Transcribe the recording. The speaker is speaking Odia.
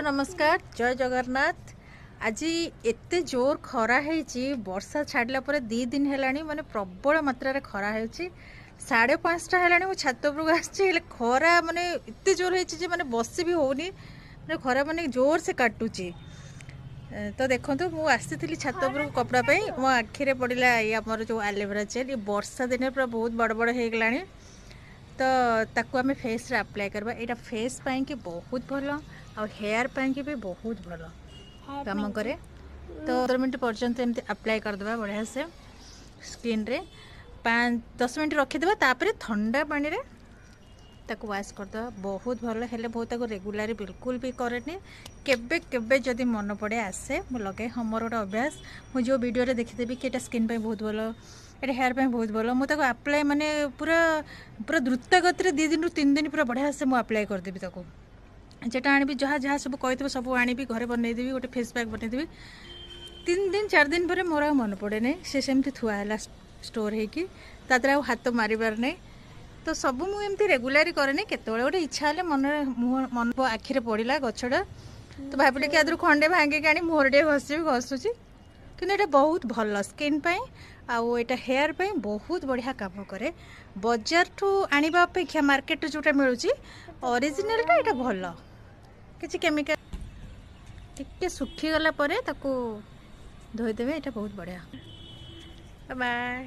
ନମସ୍କାର, ଜୟ ଜଗନ୍ନାଥ। ଆଜି ଏତେ ଜୋର ଖରା ହେଇଛି, ବର୍ଷା ଛାଡ଼ିଲା ପରେ 2 ଦିନ ହେଲାଣି, ମାନେ ପ୍ରବଳ ମାତ୍ରାରେ ଖରା ହେଉଛି। 5:30 ହେଲାଣି, ମୁଁ ଛାତ ଉପରକୁ ଆସିଛି, ହେଲେ ଖରା ମାନେ ଏତେ ଜୋର ହେଇଛି ଯେ ମାନେ ବସି ବି ହେଉନି, ମାନେ ଖରା ମାନେ ଜୋର ସେ କାଟୁଛି। ତ ଦେଖନ୍ତୁ, ମୁଁ ଆସିଥିଲି ଛାତ ଉପରକୁ କପଡ଼ା ପାଇଁ, ମୋ ଆଖିରେ ପଡ଼ିଲା ଏଇ ଆମର ଯେଉଁ ଆଲୋଭେରା ଜେଲ୍। ଏ ବର୍ଷା ଦିନେ ପୁରା ବହୁତ ବଡ଼ ବଡ଼ ହେଇଗଲାଣି, ତ ତାକୁ ଆମେ ଫେସ୍ରେ ଆପ୍ଲାଏ କରିବା। ଏଇଟା ଫେସ୍ ପାଇଁକି ବହୁତ ଭଲ ଆଉ ହେୟାର୍ ପାଇଁକି ବି ବହୁତ ଭଲ କାମ କରେ। ତ 15 ମିନିଟ୍ ପର୍ଯ୍ୟନ୍ତ ଏମିତି ଆପ୍ଲାଏ କରିଦେବା ବଢ଼ିଆ ସେ ସ୍କିନ୍ରେ, 5-10 ମିନିଟ୍ ରଖିଦେବା, ତାପରେ ଥଣ୍ଡା ପାଣିରେ ତାକୁ ୱାଶ୍ କରିଦେବା, ବହୁତ ଭଲ। ହେଲେ ବହୁତ ତାକୁ ରେଗୁଲାର ବିଲକୁଲ ବି କରେନି, କେବେ କେବେ ଯଦି ମନେ ପଡ଼େ ଆସେ ମୁଁ ଲଗାଏ। ହଁ, ମୋର ଗୋଟେ ଅଭ୍ୟାସ, ମୁଁ ଯେଉଁ ଭିଡ଼ିଓରେ ଦେଖିଦେବି କି ଏଇଟା ସ୍କିନ୍ ପାଇଁ ବହୁତ ଭଲ, ଏଇଟା ହେୟାର୍ ପାଇଁ ବହୁତ ଭଲ, ମୁଁ ତାକୁ ଆପ୍ଲାଏ ମାନେ ପୁରା ପୁରା ଦ୍ରୁତ ଗତିରେ 2 ଦିନରୁ 3 ଦିନ ପୁରା ବଢ଼ିଆ ସେ ମୁଁ ଆପ୍ଲାଏ କରିଦେବି ତାକୁ। ଯେଟା ଆଣିବି, ଯାହା ଯାହା ସବୁ କହିଥିବ ସବୁ ଆଣିବି, ଘରେ ବନେଇଦେବି, ଗୋଟେ ଫେସ୍ ପ୍ୟାକ୍ ବନେଇଦେବି। 3 ଦିନ 4 ଦିନ ପରେ ମୋର ଆଉ ମନେ ପଡ଼େ ନାହିଁ, ସେ ସେମିତି ଥୁଆ ହେଲା ଷ୍ଟୋର୍ ହେଇକି, ତା ଦେହରେ ଆଉ ହାତ ମାରିବାର ନାହିଁ। ତ ସବୁ ମୁଁ ଏମିତି ରେଗୁଲାର କରେନି, କେତେବେଳେ ଗୋଟେ ଇଚ୍ଛା ହେଲେ ମନରେ ମୁହଁ ମନ ଆଖିରେ ପଡ଼ିଲା ଗଛଟା, ତ ଭାବିଲି କି ଆଦରୁ ଖଣ୍ଡେ ଭାଙ୍ଗିକି ଆଣି ମୁହଁରେ ଟିକେ ଘଷିବି, ଘଷୁଛି। କିନ୍ତୁ ଏଇଟା ବହୁତ ଭଲ ସ୍କିନ୍ ପାଇଁ ଆଉ ଏଇଟା ହେୟାର୍ ପାଇଁ ବହୁତ ବଢ଼ିଆ କାମ କରେ। ବଜାରଠୁ ଆଣିବା ଅପେକ୍ଷା ମାର୍କେଟରୁ ଯେଉଁଟା ମିଳୁଛି ଅରିଜିନାଲଟା ଏଇଟା ଭଲ, କିଛି କେମିକାଲ। ଟିକେ ଶୁଖିଗଲା ପରେ ତାକୁ ଧୋଇଦେବେ, ଏଇଟା ବହୁତ ବଢ଼ିଆ। ବାଏ।